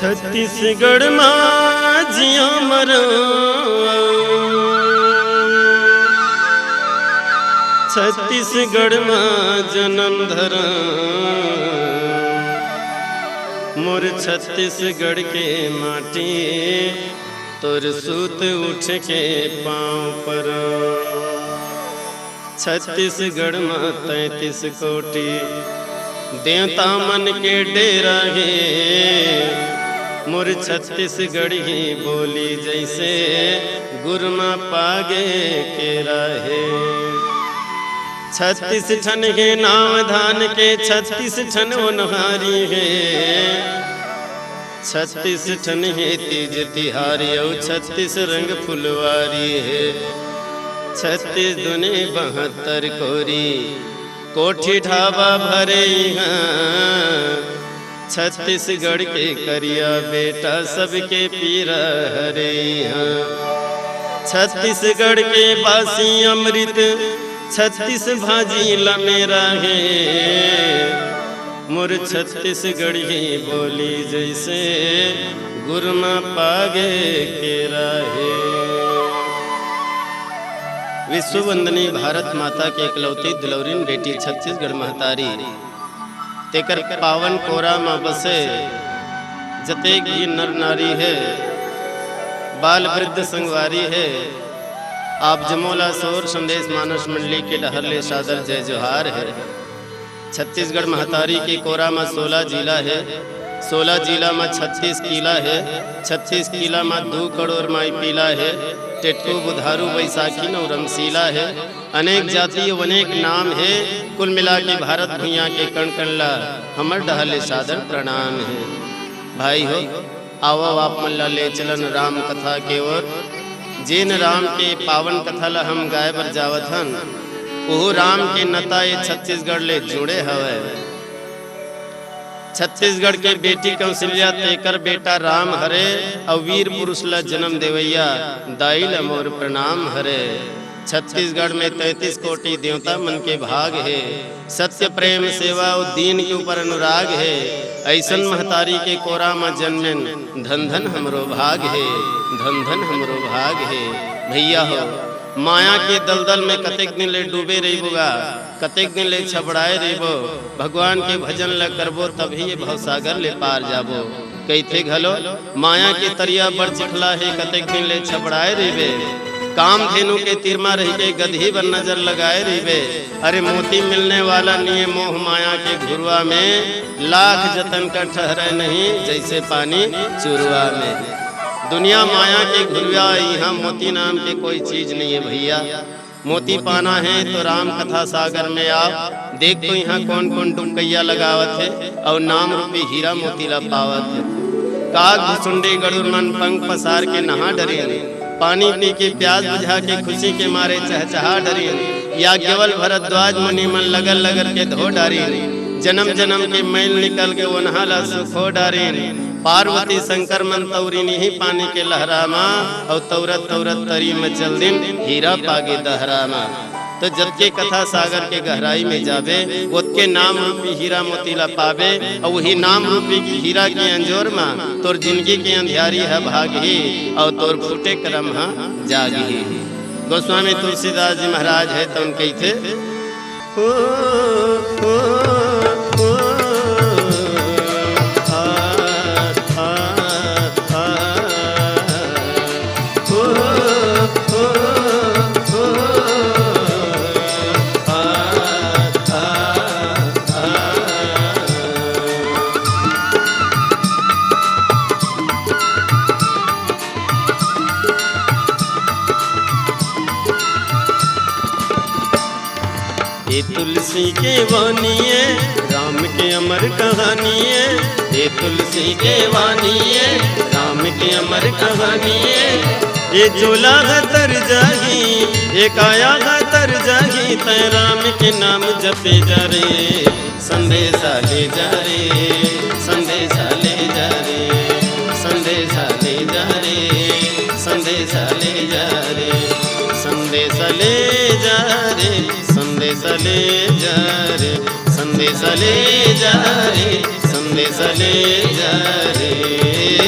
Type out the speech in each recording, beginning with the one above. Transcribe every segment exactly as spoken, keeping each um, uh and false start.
छत्तीसगढ़ मा जिया मरा, छत्तीसगढ़ मा जनम धरा, मोर छत्तीसगढ़ के माटी, तोर सूत उठ के पाँव परा। छत्तीसगढ़ मा तैंतीस कोटि देवता मन के डेरा हे। मोर छत्तीसगढ़ी बोली जैसे गुर मा पागे केरा हे। छत्तीस ठन हे नाव धान के, छत्तीस ठन ओनहारी हे। छत्तीस ठन हे तीज तिहारी अउ छत्तीस रंग फुलवारी हे। छत्तीस दूनी बहत्तर कोरी कोठी ढाबा भरे इहाँ। छत्तीसगढ़ के करिया बेटा सबके पीरा हरे इहाँ। छत्तीसगढ़ के बासी अमृत छत्तीस भाजी ला मेरा हे। मोर छत्तीसगढ़ी बोली जैसे गुर मा पागे केरा हे। विश्व वंदनी भारत माता के एकलौती दुलौरिन बेटी छत्तीसगढ़ महतारी, तेकर पावन कोरा मा बसे जतेक भी नर नारी हे, बाल वृद्ध संगवारी हे, आप जमो ला सोर संदेश मानस मंडली के डहर ले सादर जय जोहार हे। छत्तीसगढ़ महतारी के कोरा मा सोला जिला हे, सोला जिला मा छत्तीस किला हे, छत्तीस किला मा दू करोड़ माई पीला हे, टेटकू बुधारू बैसाखी नौ रमसीला हे। अनेक जाति अउ अनेक नाम हे, कुल मिला के भारत भुइयां के कण कण ला हमर डहर ले सादर प्रणाम हे। भाई हो, आवव आप मन ला ले चलन राम कथा के ओर। जेन राम के पावन कथा ला हम गाय बर जावत हन, ओहू राम के नता ए छत्तीसगढ़ ले जुड़े हवय। छत्तीसगढ़ के बेटी कौशल्या तेकर बेटा राम हरे, अउ वीर पुरुष ला जन्म देवैया दाई ला मोर प्रणाम हरे। छत्तीसगढ़ में तैंतीस कोटि देवता मन के भाग हे। सत्य प्रेम सेवा अउ दीन के ऊपर अनुराग हे। अइसन महतारी के कोरा म जनमेन, धन धन हमरो भाग हे, धन धन हमरो भाग हे। भैया हो, माया के दलदल में कतेक दिन ले डूबे रहिबो गा, कतेक दिन ले छबड़ाए रहिबो। भगवान के भजन ल करबो तभी ये भवसागर ले पार जाबो। कहिथे घलो, माया के तरिया बड़ चिखला हे, कतेक दिन ले छबड़ाए रहिबे। कामधेनु के तीर म रहिके गदही बर नजर लगाए रहिबे। अरे मोती मिलने वाला निये मोह माया के घुरवा में, लाख जतन कर ठहरे नहीं जैसे पानी चुरवा में। दुनिया माया के घुरवा, इहाँ मोती नाम के कोई चीज नहीं है भैया। मोती पाना है तो राम कथा सागर में आओ। देख तो इहाँ कौन कौन डुबकैया लगावत हे अउ नाम रूपी हीरा मोती ला पावत हे। काग भुसुंडी गड़ुर मन पंख पसार के नहा डरिन, पानी पी के प्यास बुझा के खुशी के मारे चहचहा डरिन। याज्ञवल भरद्वाज मुनि मन लगल लगल के धो डारिन, जन्म जन्म के मैल निकल के ओनहा ला सुखो डारिन। पार्वती शंकर मन तौरिन इही पानी के लहरा मा, अउ तौरत तौरत तरी म चल दिन हीरा पागे दहरा मा। तो जतके कथा सागर के गहराई में जाबे, ओतके नाम रूपी हीरा मोती ला पाबे, अउ वही नाम रूपी हीरा के अंजोर मा तोर जिंदगी के अंधियारी ह भागही, अउ तोर फूटे करम ह जागही। गोस्वामी तुलसीदास जी महाराज हे तउन कहिथे, ओ, ओ, ओ, ओ, आ, आ, आ, ओ, ओ, ओ, ओ, आ, आ, आ। ए तुलसी के वाणी ए, राम के अमर कहानी ए। ए तुलसी के वाणी ए, राम के अमर कहानी ए। ए झोला ह तर जाही, ए काया ह तर जाही, तै राम के नाम जपे जा रे। संदेशा ले जा रे, संदेशा ले जा रे, संदेशा ले जा रे, संदेशा ले जा रे, संदेशा ले जा रे, संदेशा ले जा रे, संदेशा ले जा रे, संदेशा ले जा रे।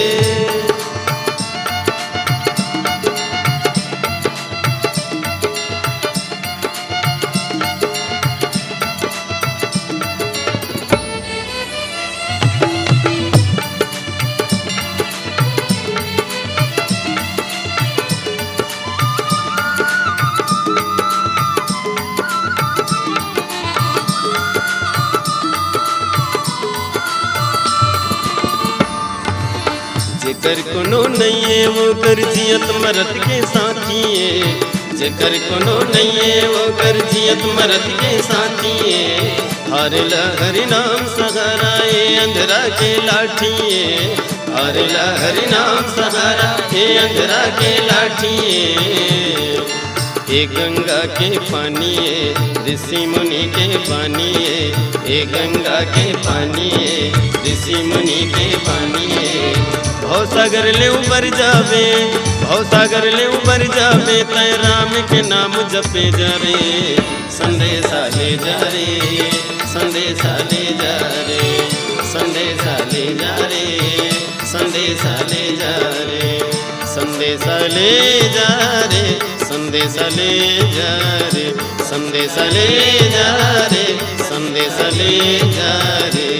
जेकर कोनो नइये, ओकर जियत मरत के साथी ए। जेकर कोनो नइये, ओकर जियत मरत के साथी ए। हारे ला हरि नाम सहारा ए, अंधरा के लाठी ए। हारे ला हरि नाम सहारा ए, अंधरा के लाठी ए। ए गंगा के पानी ए, ऋषि मुनि के पानी ए। ए गंगा के पानी ए, ऋषि मुनि के पानी ए। भवसागर ले उबर जाबे, भवसागर ले उबर जाबे, तै राम के नाम जपे जा रे। संदेशा ले जा रे, संदेशा ले जा रे, संदेशा ले जा रे, संदेशा ले जा रे, संदेशा ले जा रे, संदेशा ले जा रे, संदेशा ले जा रे, संदेशा ले जा रे।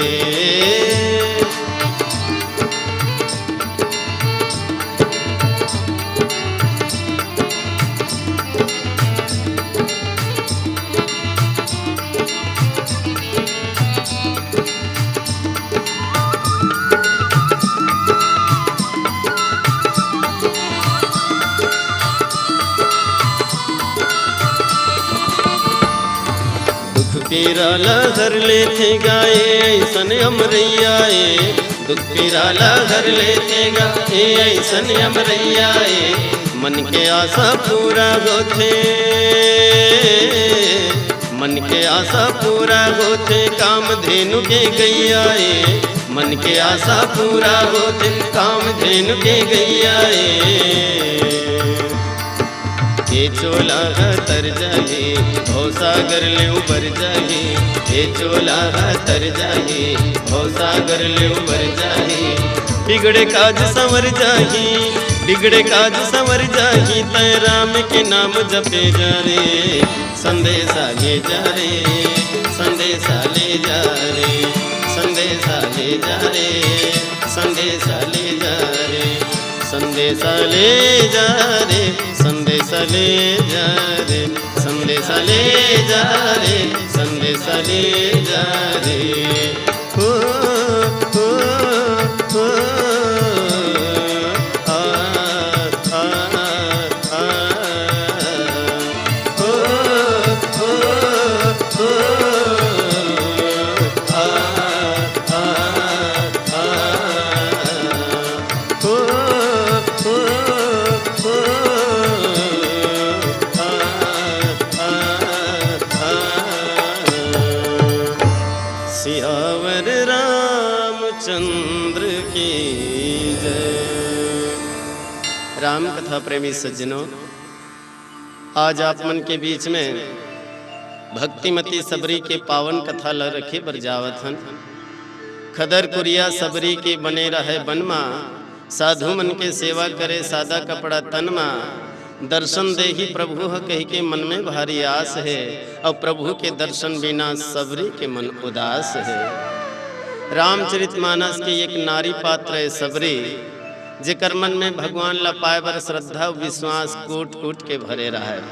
दुख पीरा ला हर लेथे गा ए, अइसन अमरैया ए। दुख पीरा ला हर लेथे गा ए, अइसन अमरैया ए। मन के आशा पूरा होथे, मन के आशा पूरा होथे, कामधेनु के गैया ए। मन के आशा पूरा होथे, कामधेनु के गैया ए। ए चोला ह तर जाही, भवसागर ले उबर जाही। ए चोला ह तर जाही, भवसागर ले उबर जाही। बिगड़े काज संवर जाही, बिगड़े काज संवर जाही, तै राम के नाम जपे जा रे। संदेशा ले जा रे, संदेशा ले जा रे, संदेशा ले जा रे, संदेशा ले जा रे, संदेशा ले जा रे, संदेशा ले जा रे, संदेशा ले जा रे, संदेशा ले जा रे। ओ, ओ, ओ, आ, आ, आ, आ, ओ, ओ, ओ, आ, आ, आ, ओ, ओ, ओ, आ, आ, आ, आ। सियावर रामचंद्र की जय। राम कथा प्रेमी सज्जनों, आज आप मन के बीच में भक्तिमती सबरी के पावन कथा ल रखे बर जावत हन। खदर कुरिया सबरी के बने रहय बन मा, साधु मन के सेवा करे सादा कपड़ा तन मा। दर्शन देही प्रभु ह कहिके मन में भारी आस हे, अउ प्रभु के दर्शन बिना सबरी के मन उदास हे। रामचरित मानस के एक नारी पात्र हे सबरी, जेकर मन में भगवान ला पाए बर श्रद्धा अउ विश्वास कूट कूट के भरे रहय।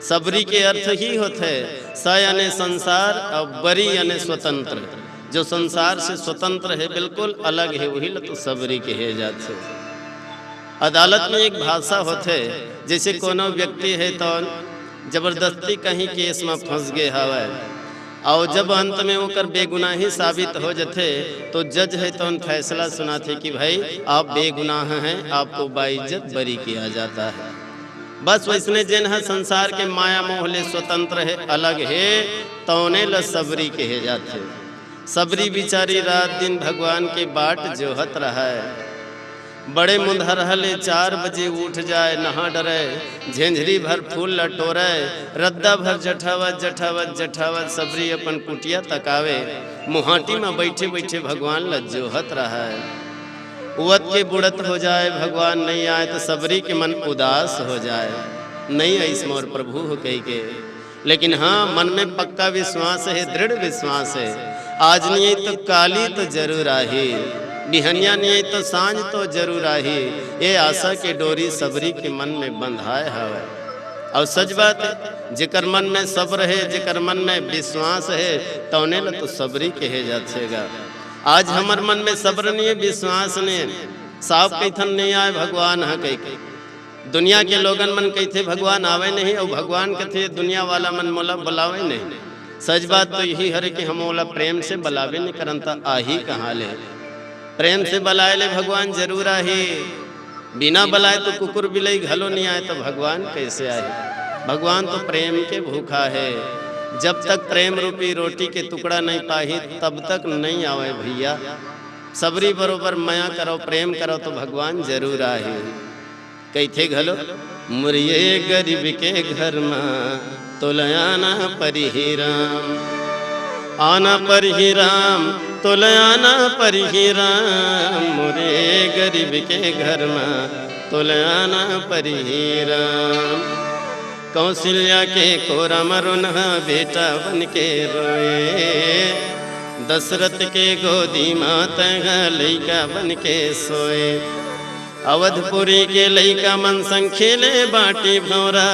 सबरी के अर्थ ही होथे स याने संसार अउ बरी याने स्वतंत्र। जो संसार से स्वतंत्र हे, बिल्कुल अलग हे, वही ल तो सबरी कहे जाथे। अदालत में एक भाषा होथे, जैसे कोनो व्यक्ति हे तो जबरदस्ती कहीं केस में फंस गए हवय, अउ जब अंत में ओकर बेगुनाही साबित हो जथे, तो जज हे तौन फैसला सुनाथे कि भाई, आप बेगुनाह हैं, आपको बाइज्जत बरी किया जाता है। बस वैसने जेन ह संसार के माया मोह ले स्वतंत्र हे, अलग हे, तौने ल सबरी कहे जाथे। सबरी बिचारी रात दिन भगवान के बाट जोहत रहय। बड़े मुंधरहा ले चार बजे उठ जाय, नहा डरय, झेंझरी भर फूल ल टोरय, रद्दा भर जठावत, जठावत, जठावत सबरी अपन कुटिया तक आवे, मुहाटी म बइठे-बइठे भगवान ल जोहत रहय। उवत के बुड़त हो जाय, भगवान नइ आय त सबरी के मन उदास हो जाय, "नइ आइस मोर प्रभु हो," कहिके। लेकिन हाँ, मन में पक्का विश्वास हे, दृढ़ विश्वास हे। आज नइ तो काली तो जरूर आही, बिहनिया नइ तो सांझ तो जरूर आही। ए आशा के डोरी सबरी के मन में बंधाय हवय। अउ सच बात हे, जेकर मन में सब्र हे, जेकर मन में विश्वास हे, तौने ल तो सबरी कहे जाथे गा। आज हमर मन में सब्र नइ हे, विश्वास नइ हे, साफ कहिथन, "नइ आय भगवान ह," कहिके। दुनिया के लोगन मन कहिथे, "भगवान आवय नहीं," अउ भगवान कथे, "दुनिया वाला मन मोला बुलावय नहीं।" सच बात तो इही हरे कि हम ओला प्रेम से बलाबे नहीं करन, त आही कहाँ ले? प्रेम से बलाय ले भगवान जरूर आही। बिना बलाय तो कुकुर बिलई घलो नहीं आय, त भगवान कइसे आही? भगवान तो प्रेम के भूखा हे। जब तक प्रेम रूपी रोटी के टुकड़ा नहीं पाही, तब तक नहीं आवय भइया। सबरी बरोबर मया करव, प्रेम करव, त भगवान जरूर आही। कहिथे घलो, "मोर ये गरीब के घर म तोला आना परिही राम, आना परिही राम, तोला आना परिही राम, मोर ये गरीब के घर म तोला आना परिही राम।" कौशल्या के कोरा म रोनहा बेटा बन के रोए, दशरथ के गोदी म तैं ह लइका बन के सोए। अवधपुरी के लइका मन संग खेले बांटी भौंरा,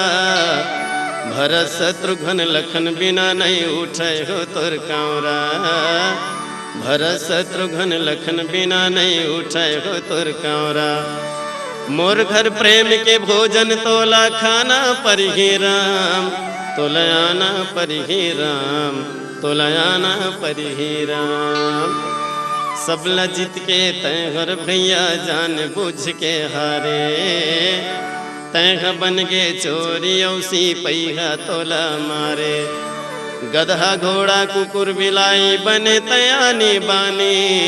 भरत शत्रुघ्न लखन बिना नहीं उठय हो तोर कांवरा, भरत शत्रुघ्न लखन बिना नहीं उठय हो तोर कांवरा। मोर घर प्रेम के भोजन तोला खाना परिही राम, तोला आना परिही राम, तोला आना परिही राम। सबला जीत के तैं हर भइया जान बूझ के हारे, तैं ह बन गे चोरी अउ सिपही ह तोला मारे। गदहा घोड़ा कुकुर बिलाई बने तैं आनी बानी,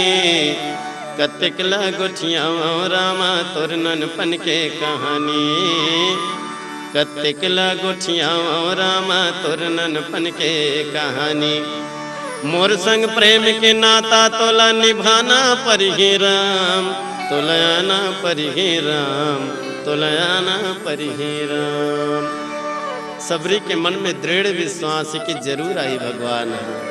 कतेक ल गोठियावंव रामा तोर ननपन के कहानी, कतेक ल गोठियावंव रामा तोर ननपन के कहानी। मोर संग प्रेम के नाता तोला निभाना परिही राम, तोला आना परिही राम, तोला आना परिही राम। सबरी के मन में दृढ़ विश्वास हे कि जरूर आही भगवान ह।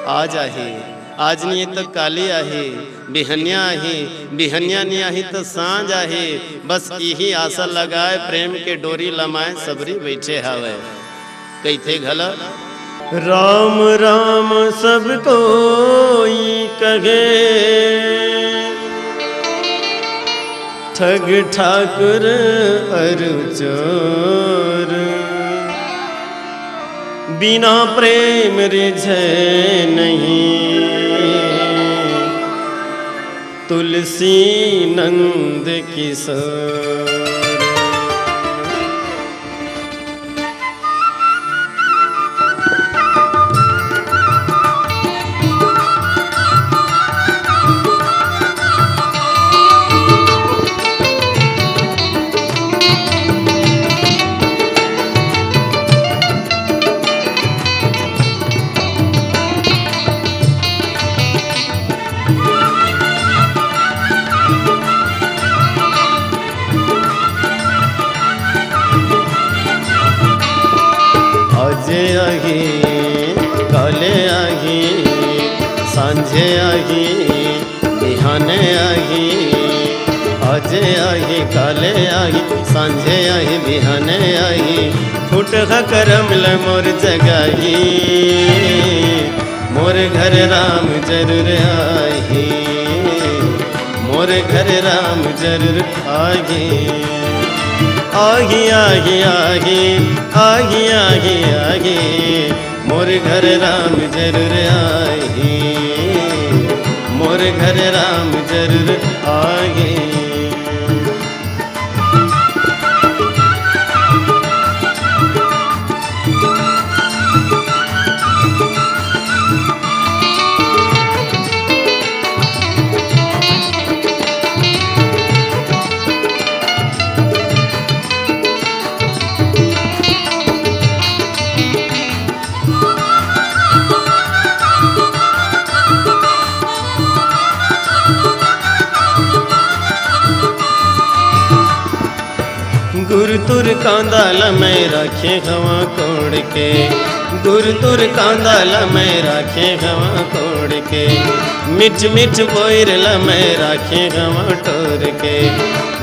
आज आही, आज नहीं त काली आही, बिहनिया आही, बिहनिया नहीं आही त सांझ आही। बस इही आशा लगाए, प्रेम के डोरी लमाए, सबरी बइठे हावय। कहिथे घला, "राम राम सब कोई कहे, ठग ठाकुर अरु चोर, बिना प्रेम रिझे नहीं तुलसी नंद किशोर।" अजे आही, काले आही, सांझे आही, बिहाने आही। अजे आही, काले आही, सांझे आही, बिहाने आही। फूटहा करम ल मोर जगाही, मोर घर राम जरूर आही, मोर घर राम जरूर आही। आही, आही, आही, आही, आही, आही, मोर घर राम जरूर आही, मोर घर राम जरूर आही। गुरतुर कांदा ल मैं राखे हवा कोड़ के, गुरतुर कांदा ल मैं राखे हवा कोड़ के, मिठ मिठ बोइर ल मैं राखे हवा टोर के।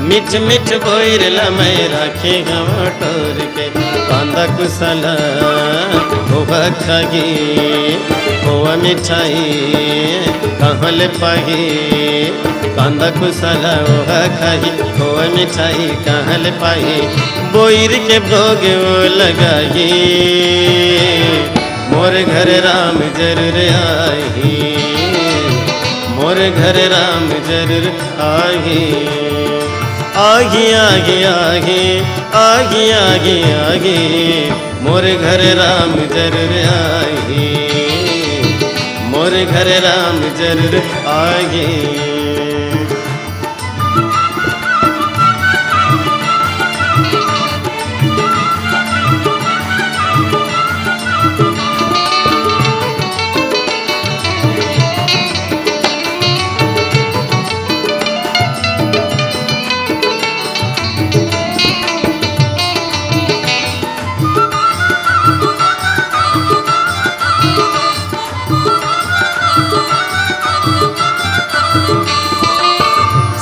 मीठ मीठ बोइर ल मैं राखे हवं टोर के, कांदा कुसला होवा खाही, खोवा मिठाई कहाँ ले पाही, कांदा कुसला होवा खाही, खोवा मिठाई कहाँ ले पाही, बोइर के भोग वो लगाही, मोर घर राम जरूर आही, मोर घर राम जरूर आही, आही, आही, आही, आही, आही, आही, मोर घर राम जरूर आही, मोर घर राम जरूर आही।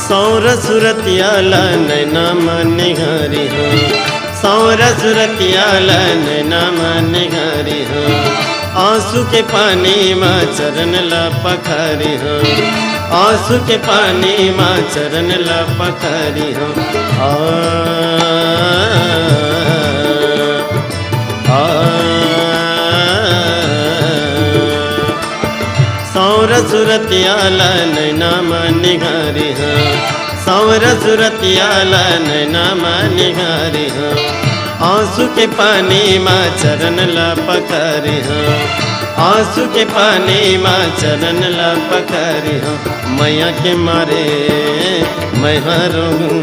सौर सुरतिया ला नैना म निहारी हो, सौर सुरतिया ला नैना म निहारी हो, आंसू के पानी म चरण ला पखारी हो, आंसू के पानी म चरण ला पखारी हो। आ, आ, सौर सुरतिया ला नैना म निहारी हो, सौर सुरतिया ला नैना म निहारी हो, आंसू के पानी म चरण ला पखारी हो, आंसू के पानी म चरण ला पखारी हो, मया के मारे मैं रोहूं,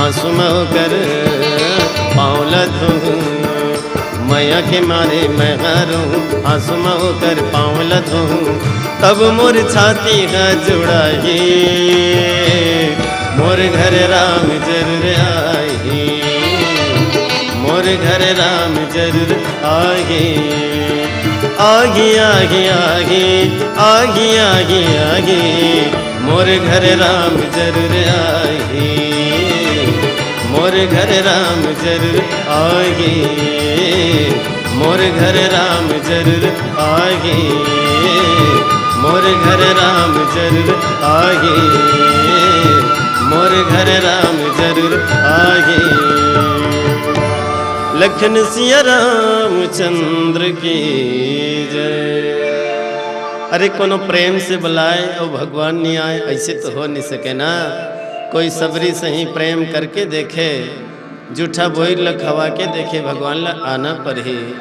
आंसू म ओकर पाँव ल धोहूं, मया के मारे मैं रोहूं, आंसू म ओकर पाँव ल धोहूं, तब मोर छाती ह जुड़ाही, मोर घर राम जरूर आही, मोर घर राम जरूर आही, आही, आही, आही, आही, आही, आही, मोर घर राम जरूर आही, मोर घर राम जरूर आही, मोर घर राम जरूर आही, मोर घर राम जरूर आही, मोर घर राम जरूर आही। लखन सिया रामचंद्र की जय। अरे कोनो प्रेम से बुलाए अउ भगवान नहीं आए, ऐसे तो हो नहीं सके ना। कोई सबरी सही प्रेम करके देखे, जूठा बोइर ल खवा के देखे, भगवान ल आना परही।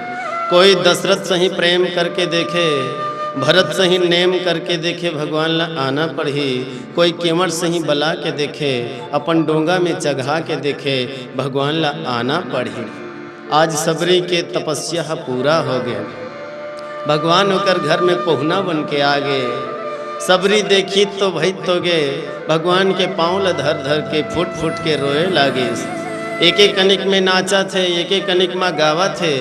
कोई दशरथ सही प्रेम करके देखे, भरत सही नेम करके देखे, भगवान ल आना पड़ही। कोई केवट सही बला के देखे, अपन डोंगा में चघा के देखे, भगवान ल आना पड़ही। आज सबरी के तपस्या ह पूरा हो गे। भगवान ओकर घर में पहुना बन के आ गे। सबरी देखी तो भई तो गे, भगवान के पाँव ल धर धर के फुट फुट के रोए लागिस। एके कनिक में नाचत हे, एके कनिक म गावत हे,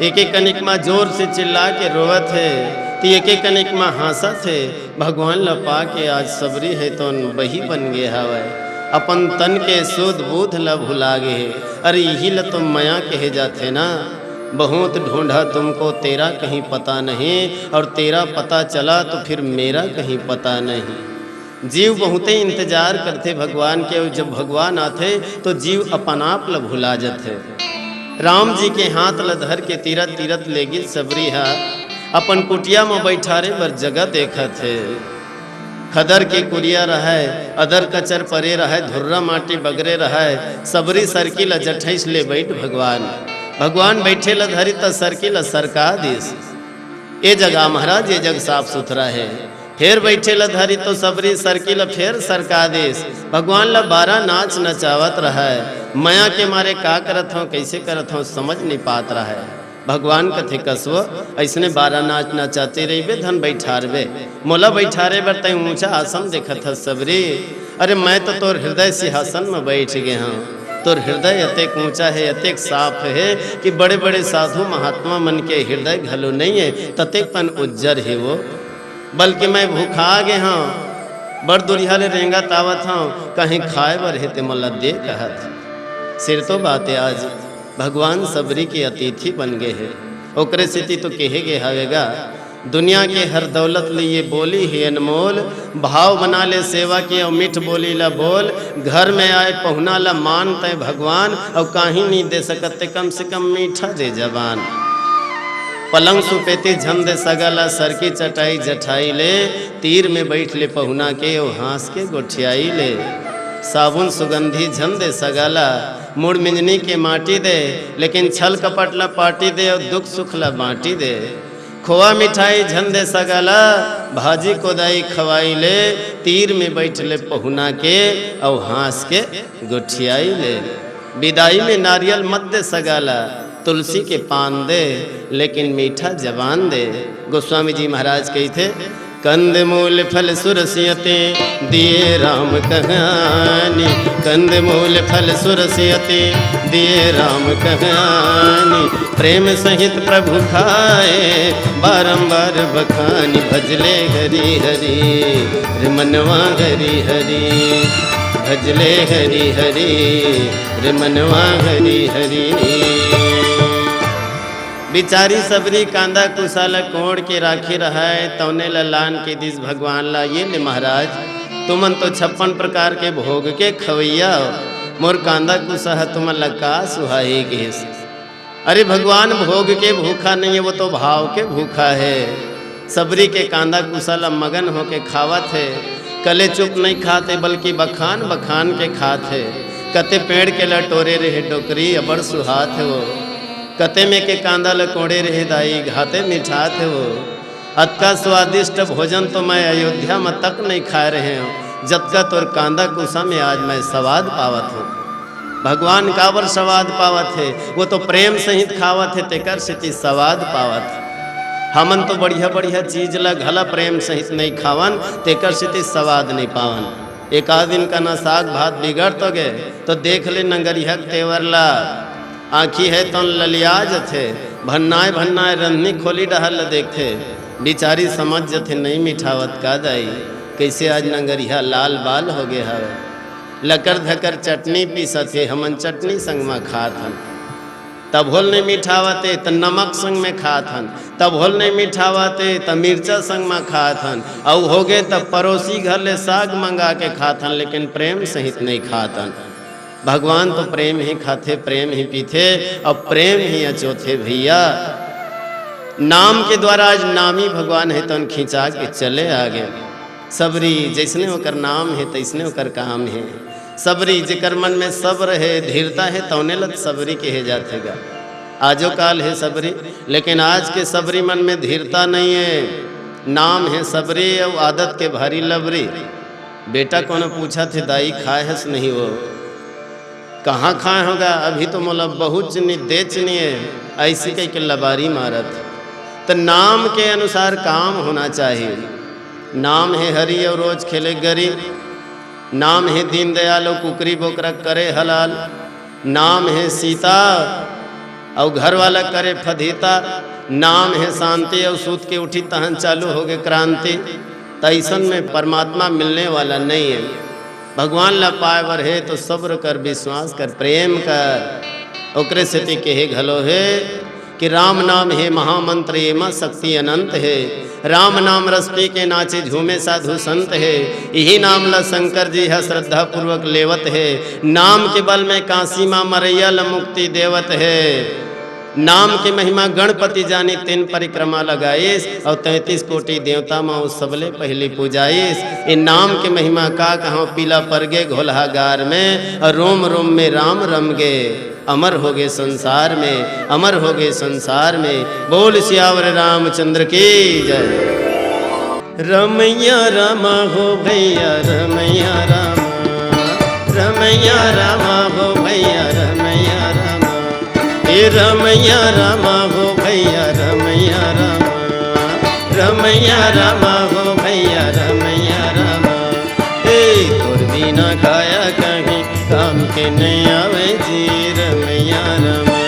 एके कनिक म जोर से चिल्ला के रोवत हे, त एके कनिक म हाँसत हे। भगवान ल पा के आज सबरी हे तोन बही बन गे हवय। अपन तन के सुध बुध ल भुला गे हे। अरे इही ल तो मया कहे जाथे ना। बहुत ढूंढा तुमको, तेरा कहीं पता नहीं, और तेरा पता चला तो फिर मेरा कहीं पता नहीं। जीव बहुते इंतजार करथे भगवान के, अउ जब भगवान आथे तो जीव अपन आप ल भुला जथे। राम जी के हाथ ल धर के तीरत तीरत ले गिस सबरी ह। अपन कुटिया म बइठारे बर जगह देखत हे। खदर के कुरिया रहय, अदर कचर परे रहय, धुर्रा माटी बगरे रहय, सबरी सरकी ल जठइस ले बइठ भगवान। भगवान बइठे ल धरिस त सरकी ल सरका दिस। ए जगह महाराज, ए जगह साफ सुथरा हे। फेर बइठे ल धरिस तो सबरी सरकी ल फेर सरका दिस। भगवान ल बारा नाच नचावत रहय। मया के मारे का करत हंव, कइसे करत हंव, समझ नइ पात रहय। भगवान कथे, "कसवो, अइसने बारा नाच नचाते रहिबे, धन बइठारबे। मोला बइठारे बर तैं ऊंचा आसन देखत हस सबरी। अरे, मैं तो तोर हृदय सिंहासन म बइठ गे हंव। तोर हृदय अतेक ऊंचा हे, अतेक साफ हे कि बड़े-बड़े साधु महात्मा मन के हृदय घलो नइ हे, ततेक कन उज्जर हे वो। बल्कि मैं भुखा गे हंव।" बड़ दुरिहा ले रेंगत आवत हंव, कहीं खाए बर हे ते मोला दे कहत। सिरतो बाते आज भगवान सबरी के अतिथि बन गे हे, ओकरे सेती तो केहे गे हवे गा, दुनिया के हर दौलत ले ये बोली हे अनमोल, भाव बना ले सेवा के अउ मीठ बोली ला बोल, घर में आए पहुना ला मान तय भगवान, अउ काहीं नी दे सकत ते कम से कम मीठा दे जबान। पलंग सुपेती झन दे सगा ला, सरकी चटाई जठाई ले, तीर में बैठ ले पहुना के, अउ हाँस के गोठियाई ले। साबुन सुगंधी झन दे सगा ला, मुड़ मिंजनी के माटी दे, लेकिन छल कपट ला पाटी दे, अउ दुख सुख ला बांटी दे। खोआ मिठाई झन दे सगा ला, भाजी कोदाई खवाई ले, तीर में बैठ ले पहुना के, अउ हाँस के गोठियाई ले। बिदाई में नारियल मत दे सगा ला, तुलसी के पान दे, लेकिन मीठा जबान दे। गोस्वामी जी महाराज कहिथे, कंद मूल फल सुरसियते, दिए राम कहानी। कंद मूल फल सुरसियते, दिए राम कहानी। प्रेम सहित प्रभु खाए, बारंबार बखानी। भजले हरि हरि, रे मनवा हरि हरि। भजले हरि हरि, रे मनवा हरि हरि। बिचारी सबरी कांदा कुसा ल कोड़ के राखे रहय, तौने ल लान के दिस भगवान ला, ये ले महाराज, तुमन तो छप्पन प्रकार के भोग के खवैया हो, मोर कांदा कुसा ह तुमन ला का सुहाही गिस? अरे भगवान भोग के भूखा नहीं है, वो तो भाव के भूखा है। सबरी के कांदा कुसा ल मगन होके खावत हे। कले चुप नहीं खाते, बल्कि बखान बखान के खात हे। कते पेड़ के ल टोरे रहे डोकरी, अबड़ सुहात हे वो। कते में के कांदा ल कोड़े रहे दाई, घाते मिठात हे वो। अतका स्वादिष्ट भोजन तो मैं अयोध्या म तक नहीं खाए रहे हूँ, जतका तोर कांदा कुसा में आज मैं स्वाद पावत हूँ। भगवान काबर स्वाद पावत हे? वो तो प्रेम सहित खावत हे, तेकर सेती स्वाद पावत हे। हमन तो बढ़िया बढ़िया चीज ला घला प्रेम सहित नहीं खावन, तेकर सेती स्वाद नहीं पावन। एक आध दिन कना साग भात बिगड़ तो गे, तो देख ले नंगरिहा के तेवर ला। आँखी हे तौन ललिया जथे, भन्नाय भन्नाय रंधनी खोली डहर ल देखथे। बिचारी समझ जथे, नहीं मिठावत का दाई, कैसे आज नंगरिहा लाल बाल हो गे हवे। लकर धकर चटनी पीसत हे, हमन चटनी संग म खात हन। तभो ल नहीं मिठावत हे, त नमक संग में खात हन। तभो ल नहीं मिठावत हे, त मिर्चा संग म खात हन। अउ होगे, त परोसी घर ले साग मंगा के खात हन, लेकिन प्रेम सहित नहीं खात हन। भगवान तो प्रेम ही खाथे, प्रेम ही पीथे, अउ प्रेम ही अचोथे भैया। नाम के द्वारा आज नामी भगवान हे, तन खिंचा के चले आगे। सबरी जैसने ओकर नाम हे, तैसने ओकर काम हे। सबरी जेकर मन में सब्र हे, धीरता हे, तौने ल सबरी केहे जाथे गा। आजो काल हे सबरी, लेकिन आज के सबरी मन में धीरता नहीं हे। नाम हे सबरी अउ आदत के भारी लबरी। बेटा कोनो पूछत हे, दाई खाए हस नहीं वो? कहाँ खाए होगा, अभी तो मोला बहुत चनी दे चनिए, ऐसी कह के लबारी मारत। त नाम के अनुसार काम होना चाहिए। नाम हे हरि अउ रोज खेले गरी, नाम हे दीनदयाल अउ कुकरी बोकरा करे हलाल, नाम हे सीता अउ घर वाला करे फदीता, नाम हे शांति अउ सूत के उठी तहन चालू होगे क्रांति। त अइसन में परमात्मा मिलने वाला नहीं है। भगवान ला पाए बर हे तो सब्र कर, विश्वास कर, प्रेम कर। ओकरे सेती केहे घलो हे कि राम नाम हे महामंत्र, एमा शक्ति अनंत हे। राम नाम रस पी के नाचे झूमे साधु संत हे। इही नाम ला शंकर जी ह श्रद्धा पूर्वक लेवत हे। नाम के बल में काशी मा मरैया ला मुक्ति देवत हे। नाम के महिमा गणपति जानी, तेन परिक्रमा लगाइस, अउ तैंतीस कोटि देवता मा ओ सबले पहिली पूजाइस। ए नाम के महिमा का कहंव, पीला परगे घोलहा गार में, अउ रोम रोम में राम रम गे, अमर होगे संसार में, अमर होगे संसार में। बोल सियावर रामचंद्र की जय। रमैया रामा हो भैया रमैया रामा, रमैया रामा हो भैया रमैया रामा, ए रमैया रामा हो भैया रमैया रामा, रमैया रामा हो भैया रमैया रामा। ए तोर बिना काया कहीं काम के नहीं आवे जी रमैया रामा।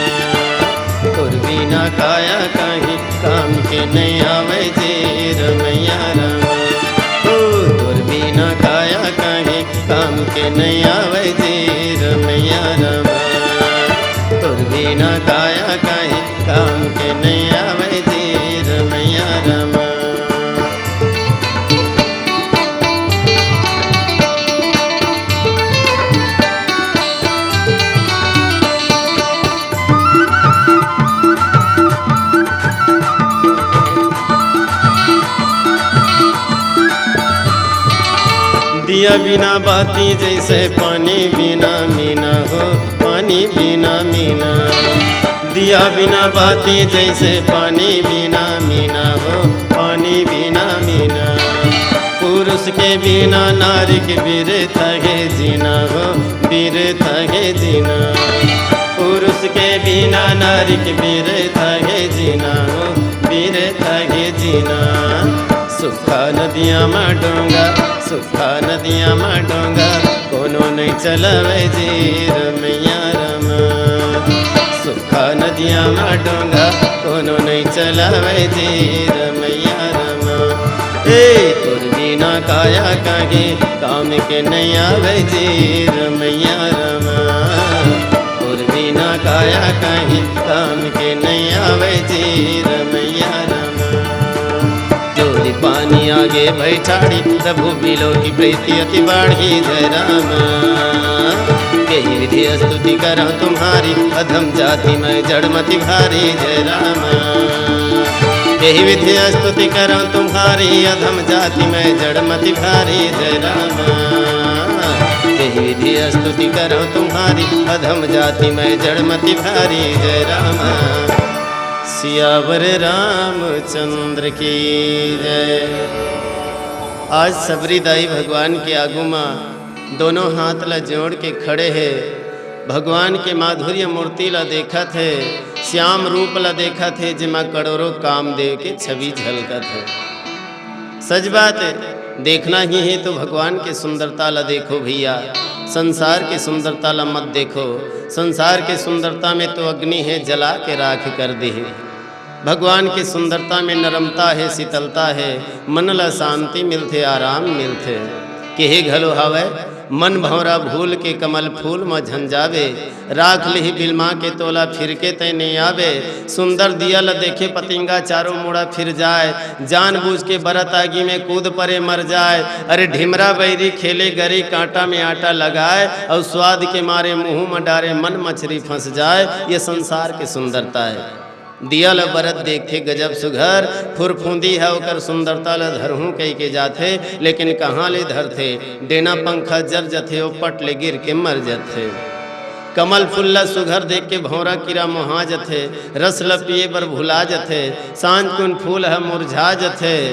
तोर बिना काया कहीं काम के नहीं आवे जी रमैया रामा। ओ तोर बिना नइ आवय जी रमैया रमा, तोर बिना काया काहे काम के नइ आवय जी रमैया रमा। दिया बिना बाती जैसे पानी बिना मीना हो, पानी बिना मीना। दिया बिना बाती जैसे पानी बिना मीना हो, पानी बिना मीना। पुरुष के बिना नारी के बिरथा हे जीना हो, बिरथा हे जीना। पुरुष के बिना नारी के बिरथा हे जीना हो, बिरथा हे जीना। सुखा नदिया मा डोंगा, सुखा नदिया मा डोंगा, कोनो नइ चलावय जी रमैया रमा। सुखा नदिया मा डोंगा, कोनो नइ चलावय जी रमैया रमा। ए, तोर बिना काया काहे काम के नइ आवय जी रमैया रमा। तोर बिना काया काहे काम के नइ आवय जी रमैया रमा। जोरी पानी आगे भई ठाढ़ी, प्रभु बिलो की प्रीति अति बाढ़ी जय राम। केहि विधि स्तुति करौं तुम्हारी, अधम जाति मैं जड़मति भारी जय राम। केहि विधि स्तुति करौं तुम्हारी, अधम जाति मैं जड़मति भारी जय राम। केहि विधि स्तुति करौं तुम्हारी, अधम जाति मैं जड़मति भारी जय राम। सियावर रामचंद्र की जय। आज सबरी दाई भगवान के आगू मा दोनों हाथ ला जोड़ के खड़े हे, भगवान के माधुर्य मूर्ति ला देखत हे, श्याम रूप ला देखत हे, जेमा करोड़ों कामदेव के छवि झलकत हे। सच बात हे, देखना ही हे तो भगवान के सुंदरता ला देखो भैया, संसार के सुंदरता ला मत देखो। संसार के सुंदरता में तो अग्नि हे, जला के राख कर देहे। भगवान के सुंदरता में नरमता हे, शीतलता हे, मन ला शांति मिलथे, आराम मिलथे। केहे घलो हावय, मन भौंरा भूल के कमल फूल म झन जाबे। राख लिही बिलमा के तोला फिर के तैं नइ आबे। सुंदर दिया ल देखे पतिंगा चारों मुड़ा फिर जाय। जानबूझ के बरत आगी में कूद परे मर जाय। अरे ढिमरा बैरी खेले गरी कांटा में आटा लगाय। अउ स्वाद के मारे मुंह म डारे मन मछरी फंस जाय। ये संसार के सुंदरता हे। दिया ल बरत देखथे गजब सुघर, फुरफुंदी ह ओकर सुंदरता ल धरहूं कहिके जाथे, लेकिन कहां ले धरथे? डेना पंखा जर जथे, ओ पट ले गिर के मर जथे। कमल फूल ल सुघर देख के भौंरा कीरा मोहा जथे, रस ल पिए बर भुला जथे, सांझ कुन फूल ह मुरझा जथे,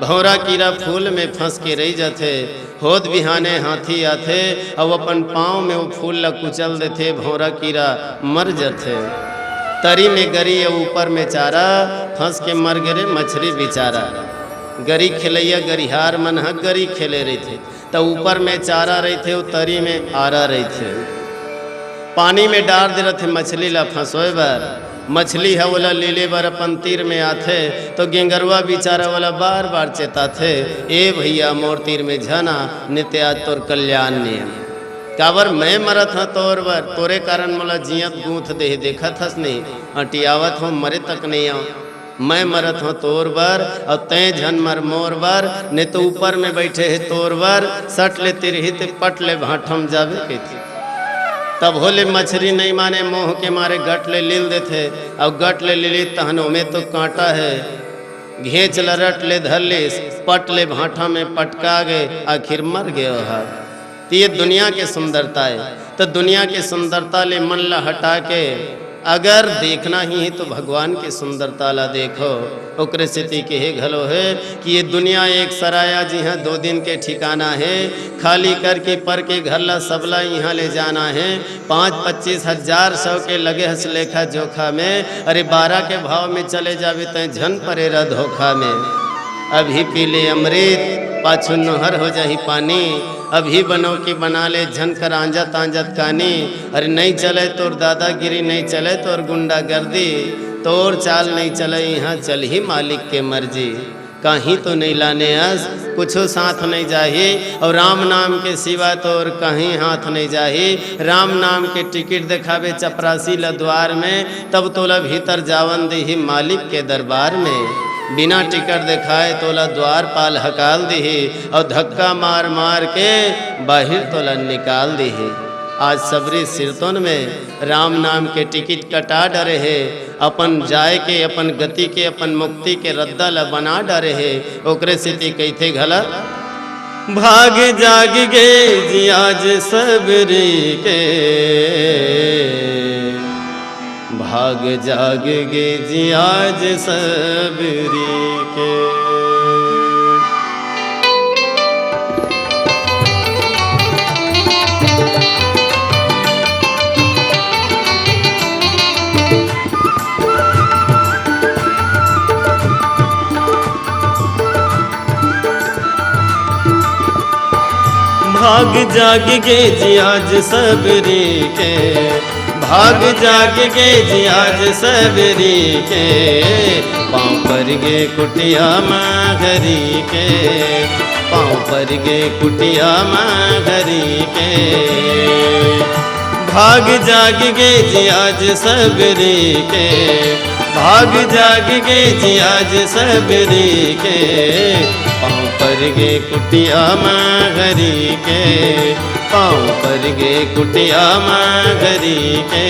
भौंरा कीरा फूल में फंस के रहि जथे। होत बिहाने हाथी आथे, अउ अपन पांव में ओ फूल ल कुचल देथे, भौंरा कीरा मर जथे। तरी में गरी अउ ऊपर में चारा, फंस के मर गे रे मछरी बिचारा। गरी खेलइया गरिहार मन ह गरी खेले रहिथे, त ऊपर में चारा रहिथे, अउ तरी में आरा रहिथे। पानी में डार दे रथे मछली ल फंसोए बर। मछली ह ओला ले ले बर अपन तीर में आथे, तो गेंगरवा बिचारा ओला बार-बार चेताथे, "ए भइया, मोर तीर में झन आ, निते आज तोर कल्याण नइ हे।" काबर मैं मरत हंव तोर बर, तोरे कारन मोला जियत गूंथ देहे, देखत हस नहीं, अंटियावत हंव, मरे तक नइ आंव। मैं मरत हंव तोर बर, अउ तैं झन मर मोर बर, ने तो ऊपर में बइठे हे तोर बर, सट ले तिरही ते पट ले भांठम जाबे कहिथे। तभो ले मछरी नइ माने, मोह के मारे गट ले लील देथे, अउ गट ले लीली तहन ओमे तो कांटा हे। घेंच ल रट ले धर लिस, पट ले भांठा में पटका गे, आखिर मर गे ओहा। त ये दुनिया के सुंदरता हे, त दुनिया के सुंदरता ले मन ल हटा के अगर देखना ही हे तो भगवान के सुंदरता ल देखो। ओकरे सेती केहे घलो हे कि ये दुनिया एक सराय जिहां दो दिन के ठिकाना हे, खाली करके पर के घर ल सबला इहां ले जाना हे। पाँच पच्चीस हजार सौ के लगे हस लेखा जोखा में, अरे बारह के भाव में चले जाबे तैं झन परे रह धोखा में। अभी पी ले अमृत, पाछू नोहर हो जाही पानी। अभी बनो कि बना ले, झन कर आंजत आंजत कानी। अरे नइ चले तोर दादागिरी, नइ चले तोर गुंडागर्दी, तोर चाल नइ चले, इहां चलही मालिक के मर्जी। कहीं तो नइ लाने अस, कुछो साथ नइ जाही, अउ राम नाम के सिवा तोर कहीं हाथ नइ जाही। राम नाम के टिकट देखाबे चपरासी ल द्वार में, तब तोला भीतर जावन दिही मालिक के दरबार में। बिना टिकट देखाए तोला द्वारपाल हकाल दिही, अउ धक्का मार मार के बाहिर तोला निकाल दिही। आज सबरी सिरतोन में राम नाम के टिकट कटा डरे हे, अपन जाय के, अपन गति के, अपन मुक्ति के रद्दा ल बना डरे हे। ओकरे सेती कहिथे घला, भाग जाग गे जी आज सबरी के, भाग जाग गे जी आज सबरी के। भाग जाग गे जी आज सबरी के, भाग जाग गे जी आज सबरी के, पाँव पर गे कुटिया माघरी के, पाँव पर गे कुटिया माघरी के। भाग जाग गे जी आज सबरी के, भाग जाग गे जी आज सबरी के, पाँव पर गे कुटिया माघरी के, पाँव पर गे कुटिया माघरी के।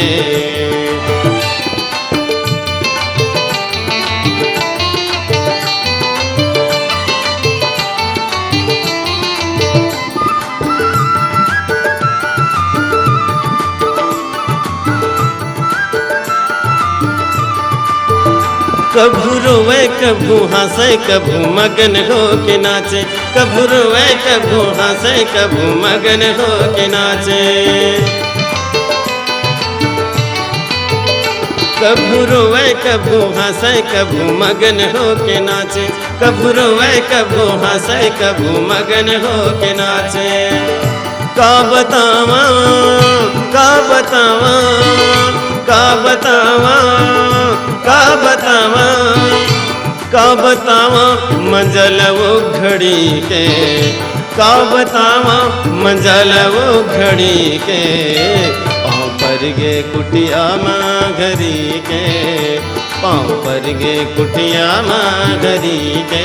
कभू रोवे, कभू हँसे, कभू मगन होके नाचे। कभू रोवे, कभू हँसे, कभू मगन होके नाचे। कभू रोवे, कभू हँसे, कभू मगन होके नाचे। कभू रोवे, कभू हँसे, कभू मगन होके नाचे। का बतावा, का बतावा, का बतावा, का बतावा, का बतावा मजा ल ओ घड़ी के, का बतावा मजा ल ओ घड़ी के। पाँव पर गे कुटिया माघरी के, पाँव पर गे कुटिया माघरी के।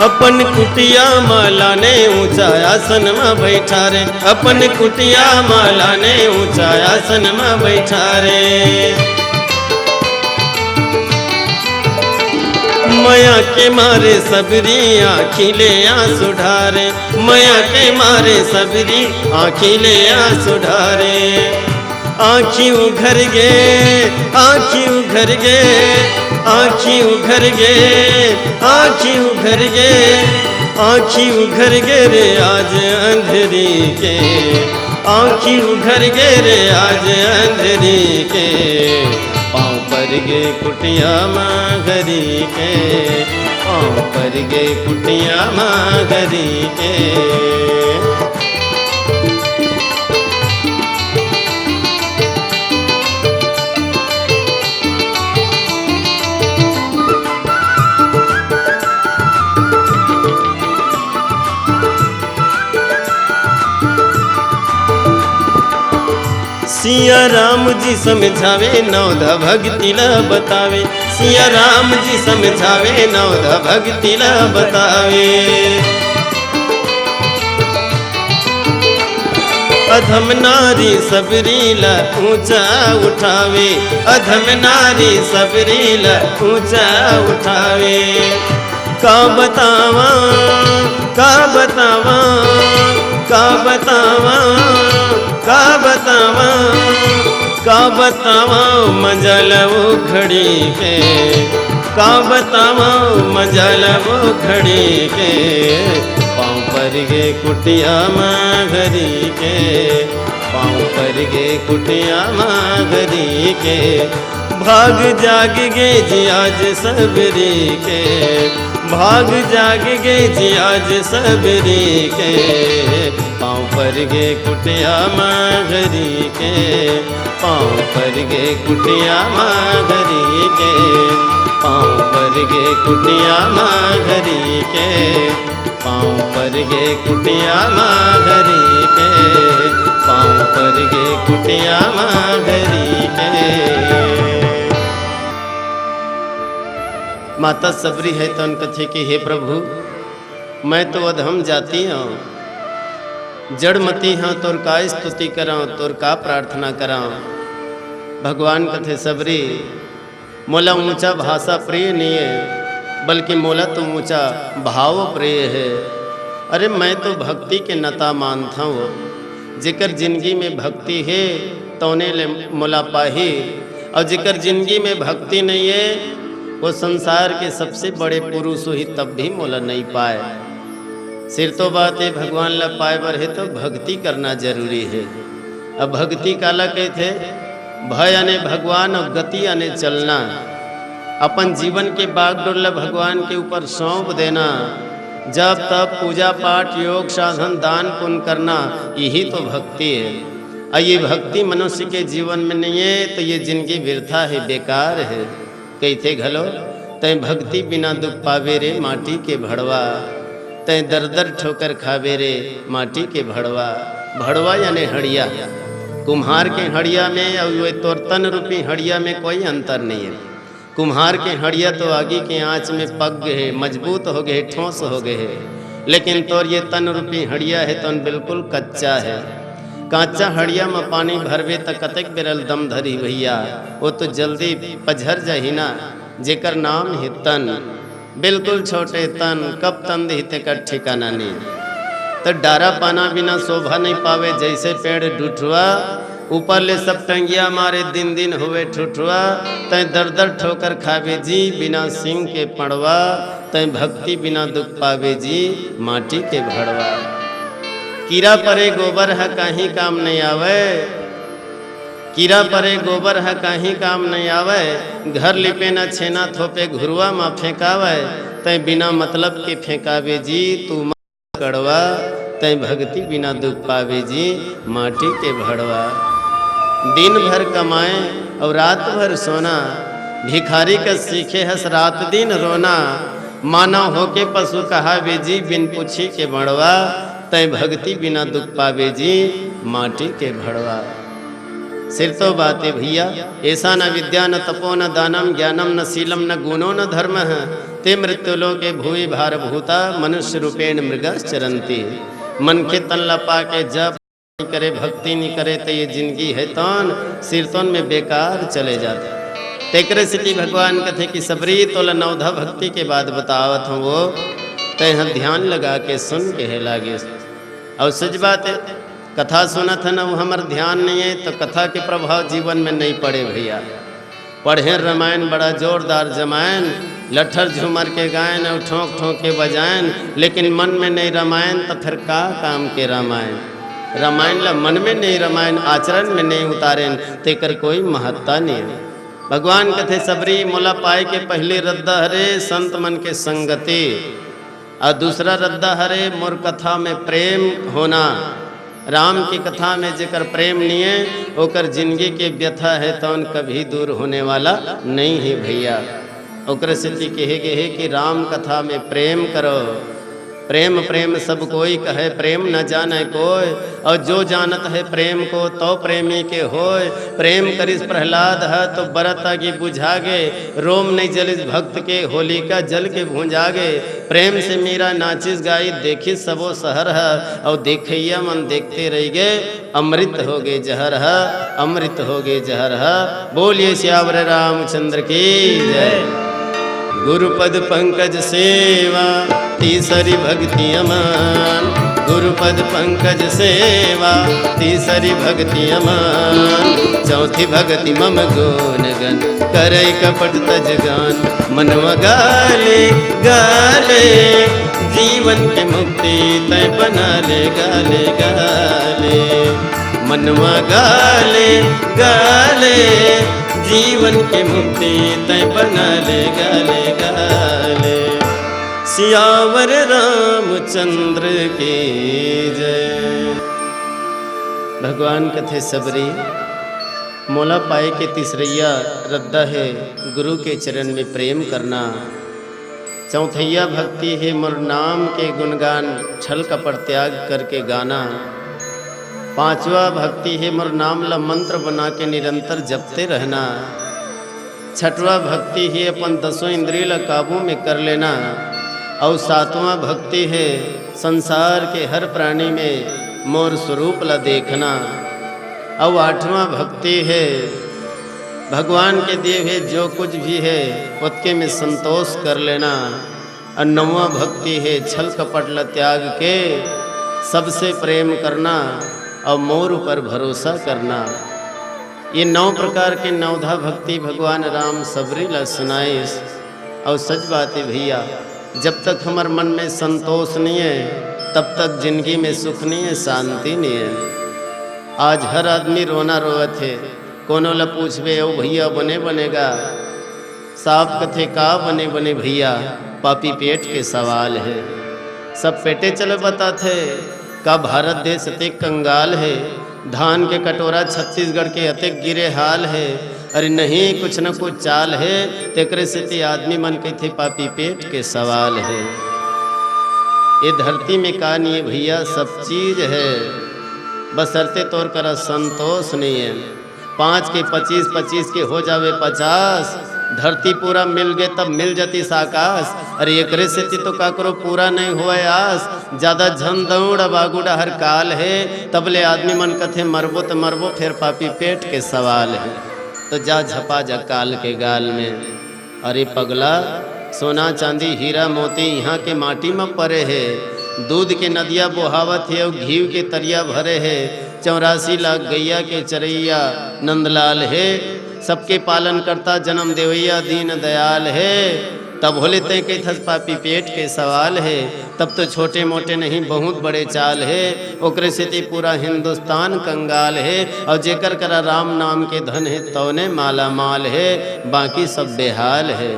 अपन कुटिया म लाने ऊंचा आसन म बैठा रे, अपन कुटिया म लाने ऊंचा आसन म बैठा रे। मया के मारे सबरी आँखी ले आंसू ढारे, मया के मारे सबरी आँखी ले आंसू ढारे। आँखी उघर गे, आँखी उघर गे, आँखी उघर गे, आँखी उघर गे, आँखी उघर गे रे आज अंधरी के। आँखी उघर गे रे आज अंधरी के। पाँव पर गे कुटिया माघरी के, पाँव पर गे कुटिया माघरी के। सिया राम जी समझावे, नवधा भक्ति ला बतावे। सिया राम जी समझावे, नवधा भक्ति ला बतावे। अधम नारी सबरी ला ऊंचा उठावे, अधम नारी सबरी ला ऊंचा उठावे। का बतावा, का बतावा, का बतावा, का बतावा, का बतावा मजा ल ओ घड़ी के, का बतावा मजा ल ओ घड़ी के। पाँव पर गे कुटिया माघरी के, पाँव पर गे कुटिया माघरी के, भाग जाग गे जी आज सबरी के, भाग जाग गे जी आज सबरी के। पाँव पर गे कुटिया माघरी के, पाँव पर गे कुटिया माघरी के, पाँव पर गे कुटिया माघरी के, पाँव पर गे कुटिया माघरी के, पाँव पर गे कुटिया माघरी के। माता सबरी हे तौन कथे कि हे प्रभु, मैं तो अधम जाति हौं, जड़मति हौं, तोर का स्तुति करौं, तोर का प्रार्थना करौं। भगवान कथे, सबरी, मोला ऊंचा भाषा प्रिय नइये, बल्कि मोला तो ऊंचा भाव प्रिय हे। अरे, मैं तो भक्ति के नता मानथौं। जेकर जिनगी में भक्ति हे, तौने ले मोला पाही, अउ जेकर जिनगी में भक्ति नइये, वो संसार के सबसे बड़े पुरुष होही, तब भी मोला नइ पाय। सिरतो बात हे, भगवान ला पाय बर हे तो भक्ति करना जरूरी हे। अब भक्ति काला कहिथे? भय याने भगवान अउ गति याने चलना। अपन जीवन के बागडोर ला भगवान के ऊपर सौंप देना। जप, तप, पूजा, पाठ, योग, साधन, दान, पुण्य करना, यही तो भक्ति हे। अउ ये भक्ति मनुष्य के जीवन में नइये, तो ये जिनगी बिरथा हे, बेकार हे। कहिथे घलो, तैं भक्ति बिना दुख पाबे रे माटी के भड़वा, तैं दर दर ठोकर खाबे रे माटी के भड़वा। भड़वा याने हड़िया। कुम्हार के हड़िया में अउ ये तोर तन रूपी हड़िया में कोई अंतर नइये। कुम्हार के हड़िया तो आगी के आंच में पक गे हे, मजबूत हो गे हे, ठोस हो गे हे, लेकिन तोर ये तन रूपी हड़िया हे, तौन बिल्कुल कच्चा हे। कांचा हड़िया म पानी भरबे त कतेक बेर ल दम धरही भइया, वो तो जल्दी पझर जाही ना। जेकर नाम हे तन, बिल्कुल छोटे तन, कब तन दिही तेकर ठिकाना नइ। त डारा पाना बिना शोभा नइ पावे, जइसे पेड़ डुठवा, ऊपर ले सब टंगिया मारे, दिन दिन होवे ठुठवा। तैं दर दर ठोकर खाबे जी, बिना सींग के पड़वा, तैं भक्ति बिना दुख पाबे जी, माटी के भड़वा। कीरा परे गोबर ह काहीं काम नइ आवय, कीरा परे गोबर ह काहीं काम नइ आवय, घर लिपे न छेना थोपे घुरवा म फेंकावय, तैं बिना मतलब के फेंकाबे जी, तू कड़वा, तैं भक्ति बिना दुख पाबे जी, माटी के भड़वा। दिन भर कमाए अउ रात भर सोना, भिखारी कस सीखे हस रात दिन रोना। मानव होके पशु कहाबे जी, बिन पूछी के मड़वा, तैं भक्ति बिना दुख पाबे जी, माटी के भड़वा। सिरतो बात हे भइया, एषा न विद्या न तपो न दानम ज्ञानम न शीलम न गुणो न धर्मः, ते मृत्युलोके भुवि भारभूता मनुष्य रूपेण मृगाश्चरन्ति। मनखे तन ल पाके जप नइ करे, भक्ति नइ करे, त ये जिनगी हे तौन सिरतोन में बेकार चले जाथे। तेकरे सेती भगवान कथे कि सबरी तोला नवधा भक्ति के बात बतावत हौं, वो तैं ह ध्यान लगा के सुन के हे लागिस। अउ सच बात हे, कथा सुनत हन अउ हमर ध्यान नइ हे, त कथा के प्रभाव जीवन में नइ पड़े भइया। पढ़ेन रमायन बड़ा जोरदार जमायन, लठर झूमर के गायन अउ ठोंक ठोंक के बजायन, लेकिन मन में नइ रमायन, त फेर का काम के रमायन? रमायन ला मन में नइ रमायन, आचरण में नइ उतारेन, तेकर कोई महत्ता नइ हे। भगवान कथे, सबरी मोला पाए के पहिली रद्दा हरे संत मन के संगति, अउ दूसरा रद्दा हरे मोर कथा में प्रेम होना। राम की कथा में जेकर प्रेम नइ हे, ओकर जिनगी के व्यथा हे, तौन कभी दूर होने वाला नइ हे भइया। ओकरे सेती कहे गे हे कि राम कथा में प्रेम करो। प्रेम प्रेम सब कोई कहे, प्रेम न जाने कोय, अउ जो जानत हे प्रेम को, तौ प्रेमी के होय। प्रेम करिस प्रहलाद ह, तो बरत आगी बुझा गे, रोम नइ जलिस भक्त के, होलिका जल के भुंजा गे। प्रेम से मीरा नाचिस गाई, देखिस सबो सहर ह, अउ देखइया मन देखते रहि गे, अमृत हो गे जहर ह, अमृत हो गे जहर ह। बोलिए सियावर रामचंद्र की जय। गुरुपद पंकज सेवा, तीसरी भक्ति अमान। गुरुपद पंकज सेवा, तीसरी भक्ति अमान। चौथी भक्ति मम गुण गन, करै कपट तज गान। मनवा गाले गाले, जीवन के मुक्ति तैं बना ले गाले गाले। मनवा गाले गाले, जीवन के मुक्ति तय बना ले गाले गाले। सियावर रामचंद्र की जय। भगवान कथे सबरी, मोला पाए के तीसरैया रद्दा हे गुरु के चरण में प्रेम करना। चौथैया भक्ति हे मोर नाम के गुणगान, छल कपट त्याग करके गाना। पांचवा भक्ति हे मोर नाम ला मंत्र बना के निरंतर जपते रहना। छठवा भक्ति हे अपन दसों इंद्रिय ला काबू में कर लेना। अउ सातवां भक्ति हे संसार के हर प्राणी में मोर स्वरूप ला देखना। अउ आठवां भक्ति हे भगवान के दिए हुए जो कुछ भी हे, ओतके में संतोष कर लेना। अउ नौवां भक्ति हे छल कपट ला त्याग के सबसे प्रेम करना अउ मोर ऊपर भरोसा करना। ये नौ प्रकार के नवधा भक्ति भगवान राम सबरी ला सुनाइस। अउ सच बात हे भैया, जब तक हमर मन में संतोष नहीं हे, तब तक जिंदगी में सुख नहीं हे, शांति नहीं हे। आज हर आदमी रोना रोवत हे। कोनो ला पूछबे, "ओ भैया, बने बने गा?" साफ कथे, "का बने बने भैया, पापी पेट के सवाल हे।" सब पेटे चले बताथे, का भारत देश अतेक कंगाल हे? धान के कटोरा छत्तीसगढ़ के अतेक गिरे हाल हे। अरे नहीं, कुछ न कुछ चाल हे, तेकरे सेती आदमी मन कहिथे, "पापी पेट के सवाल हे।" ये धरती में का नहीं हे भैया, सब चीज हे, बशर्ते तोर करा संतोष नहीं हे। पाँच के पच्चीस, पच्चीस के हो जावे पचास, धरती पूरा मिल गे तब मिल जतिस आकाश। अरे एकरे सेती तो काकरो पूरा नहीं होवय आस, ज्यादा झन दौड़, अब आगू डहर काल हे। तब ले आदमी मन कथे, "मरबो त मरबो, फेर पापी पेट के सवाल हे।" तो जा झपा जा काल के गाल में। अरे पगला, सोना चांदी हीरा मोती इहाँ के माटी म परे हे। दूध के नदिया बोहावत हे अउ घीव के तरिया भरे हे। चौरासी लाख गैया के चरैया नंदलाल हे। सबके पालन करता जन्म देवैया दीन दयाल हे। तब होले तैं कहिथस पापी पेट के सवाल हे। तब तो छोटे मोटे नहीं, बहुत बड़े चाल हे। ओकरे सेती पूरा हिंदुस्तान कंगाल हे, अउ जेकर करा राम नाम के धन हे, तौने माला माल हे, बाकी सब बेहाल हे।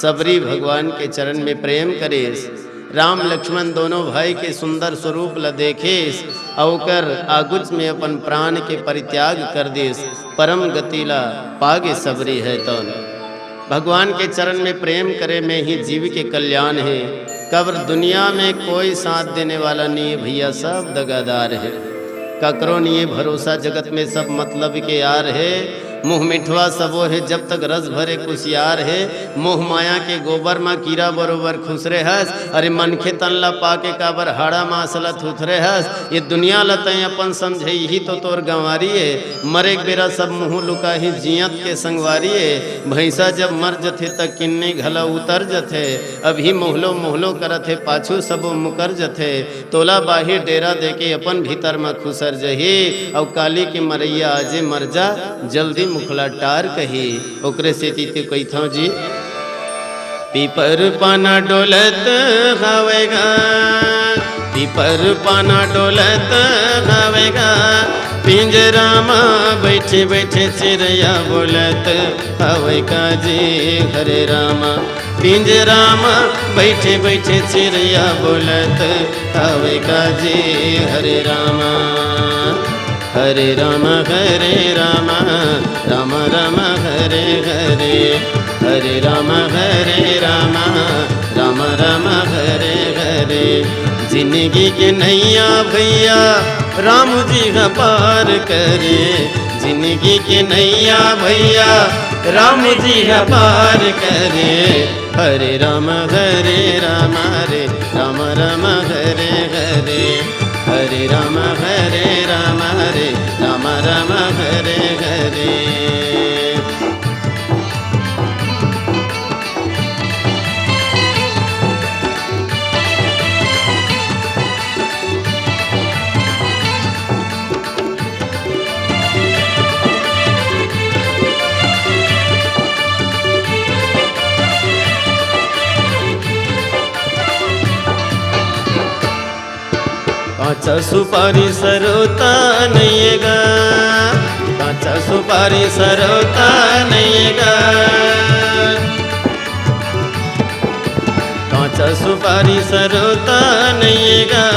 सबरी भगवान के चरण में प्रेम करिस। राम लक्ष्मण दोनों भाई के सुंदर स्वरूप ल देखिस, अउ ओकर आगुच में अपन प्राण के परित्याग कर दिस। परम गति ला पागे सबरी हे तौन। भगवान के चरण में प्रेम करे में ही जीव के कल्याण हे। काबर दुनिया में कोई साथ देने वाला नहीं हे भैया, सब दगादार हे। ककरो नहीं हे भरोसा, जगत में सब मतलब के यार हे। मुंह मिठवा सबो हे, जब तक रस भरे कुसियार हे। मोह माया के गोबर म कीरा बरोबर खुसरे हस। अरे मनखे तन ला पाके काबर हाड़ा मास ला थुथरे हस। ये दुनिया ला तैं अपन समझे, इही तो तोर गंवारी हे। मरे के बेरा सब मुंह लुकाही जियत के संगवारी हे। भैंसा जब मर जथे त किन्नी घला उतर जथे। अभी मोहलो मोहलो करत हे, पाछू सबो मुकर जथे। तोला बाहिर डेरा देके अपन भीतर म खुसर जही। अउ काली के मरैया आजे मर जा, जल्दी मुखला टार कही। ओकरे सेती ते कहिथंव जी, पीपर पाना डोलत हवय गा, पीपर पाना डोलत हवय गा, पिंजरा म बइठे बइठे चिरैया बोलत हवय का जी। हरे रामा, पिंजरा म बइठे बइठे चिरैया बोलत हवय का जी। हरे रामा, हरे राम हरे राम, राम राम हरे हरे, हरे राम हरे राम, राम राम हरे हरे। जिंदगी के नैया भैया राम जी ह पार करे, जिंदगी के नैया भैया राम जी ह पार करे। हरे राम हरे राम, रे राम राम हरे हरे, हरे राम हरे राम, रे राम राम हरे हरे। काँचा सुपारी सरोता नइये गा, काँचा सुपारी सरोता नइये गा, काँचा सुपारी सरोता नइये गा,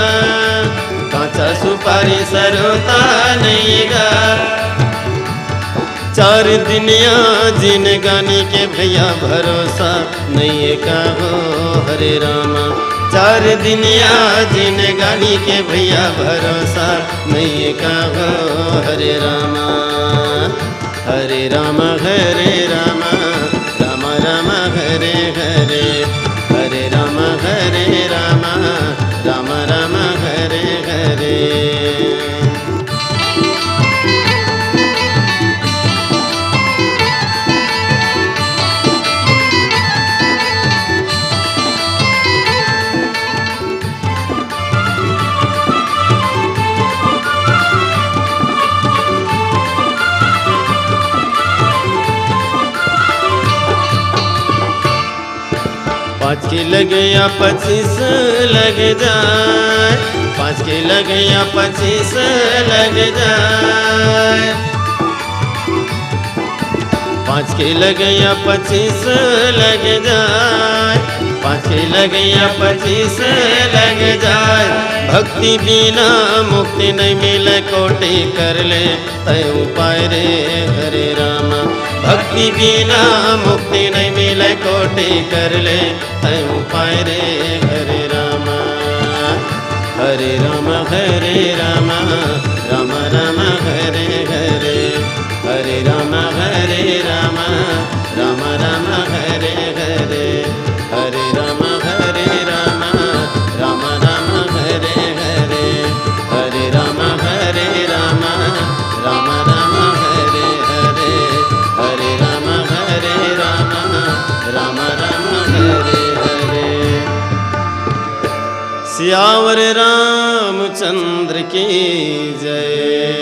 काँचा सुपारी सरोता नइये गा। चार दिन या जिनगानी के भैया भरोसा नइये का हो हरे रामा। चार दिन या जिनगानी के भैया भरोसा नइये का हो हरे रामा। हरे रामा हरे रामा, रामा रामा हरे हरे। हरे रामा हरे रामा, रामा रामा हरे हरे। पाँच के लगे या पच्चीस लग जाए, पाँच के लगे या पच्चीस लग जाए, पाँच के लगे या पच्चीस लग जाए, पाँच के लगे या पच्चीस लग जाए। भक्ति बिना मुक्ति नहीं मिले, कोटि कर ले तैं उपाय रे हरे रामा। भक्ति बिना मुक्ति नहीं मिले, कोटि कर ले तैं उपाय रे हरे रामा। हरे रामा हरे रामा, रामा रामा हरे हरे। हरे रामा हरे रामा, रामा रामा हरे हरे। हरे रामा हरे रामा, रामा रामा हरे हरे। हरे रामा हरे रामा, रामा रामा हरे हरे। हरे रामा हरे रामा, रामा रामा हरे हरे। सियावर रामचंद्र की जय।